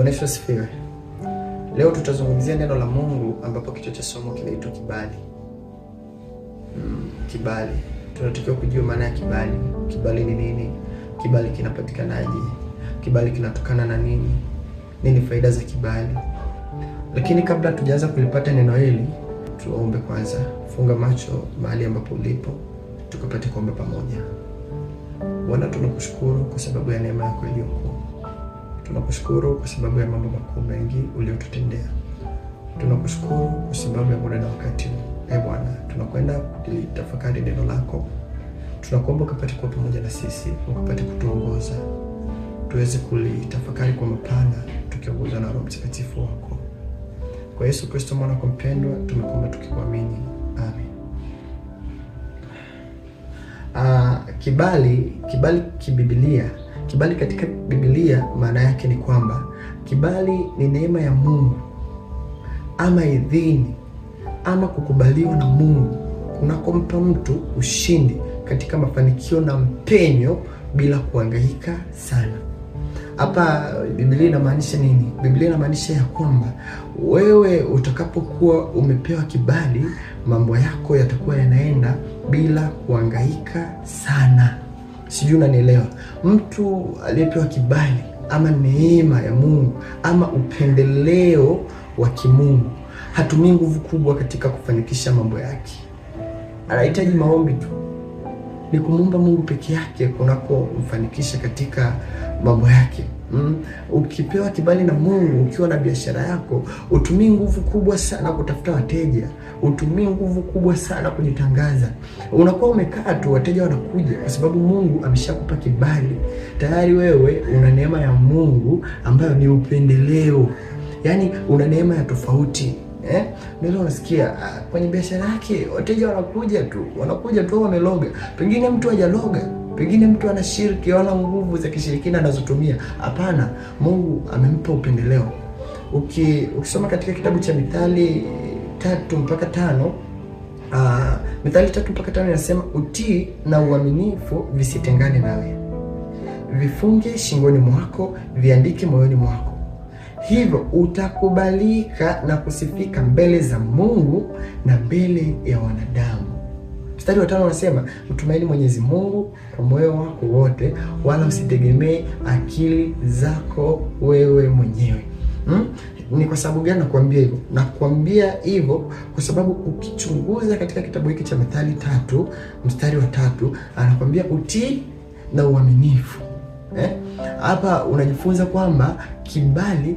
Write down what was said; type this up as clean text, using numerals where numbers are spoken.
Bwana Yesu asifiwe. Leo tutazungumzia neno la Mungu ambapo kichwa cha somo kinaitwa kibali. Kibali. Tunatakiwa kujua maana ya kibali. Kibali ni nini? Kibali kinapatikanaje? Kibali kinatokana na nini? Nini faida za kibali? Lakini kabla tujaanza kulipata neno hili, tuombe kwanza. Funga macho mahali ambapo ulipo, tukapate kuomba pamoja. Bwana, tunakushukuru kwa sababu ya neema yako iliyo kuu. Tunakushukuru kwa sababu ya mambo makuu mengi uliyotutendea. Tunakushukuru kwa sababu ya muda na wakati. Ee Bwana, tunakwenda kulitafakari neno lako. Tunakuomba ukapate kuwa pamoja na sisi, ukapate kutuongoza, tuweze kulitafakari kwa mapana, tukiongozwa na Roho Mtakatifu wako. Kwa Yesu Kristo mwana wako mpendwa, tumekuomba tukikuamini. Amen. Kibali kibibilia. Kibali katika Biblia maana yake ni kwamba kibali ni neema ya Mungu ama idhini ama kukubaliwa na Mungu kunakompa mtu ushindi katika mafanikio na mpenyo bila kuhangaika sana. Hapa Biblia inamaanisha nini? Biblia inamaanisha ya kwamba wewe utakapokuwa umepewa kibali, mambo yako yatakuwa yanaenda bila kuhangaika sana. Sijui unanielewa. Mtu aliyepewa kibali ama neema ya Mungu ama upendeleo wa kimungu hatumii nguvu kubwa katika kufanikisha mambo yake. Anahitaji maombi tu, ni kumuomba Mungu peke yake kunakomfanikisha katika mambo yake. Ukipewa kibali na Mungu ukiwa na biashara yako, utumii nguvu kubwa sana kutafuta wateja, utumii nguvu kubwa sana kujitangaza. Unakuwa umekaa tu, wateja wanakuja, kwa sababu Mungu ameshakupa kibali tayari. Wewe una neema ya Mungu ambayo ni upendeleo, yaani una neema ya tofauti. Ndio unasikia kwenye biashara yake wateja wanakuja tu, wameloga. Pengine mtu hajaloga, pengine mtu ana shirki wala nguvu za kishirikina anazotumia. Hapana, Mungu amempa upendeleo. Ukisoma katika kitabu cha Mithali 3-5, Mithali 3-5 inasema utii na uaminifu visitengane nawe, vifunge shingoni mwako, viandike moyoni mwako, hivyo utakubalika na kusifika mbele za Mungu na mbele ya wanadamu. Mstari wa 5 unasema mtumaini Mwenyezi Mungu kwa moyo wako wote, wala usitegemee akili zako wewe mwenyewe. Ni kwa sababu gani nakuambia hivyo? Nakuambia hivyo kwa sababu ukichunguza katika kitabu hiki cha Mithali 3 mstari wa 3 anakuambia utii na uaminifu. Hapa unajifunza kwamba kibali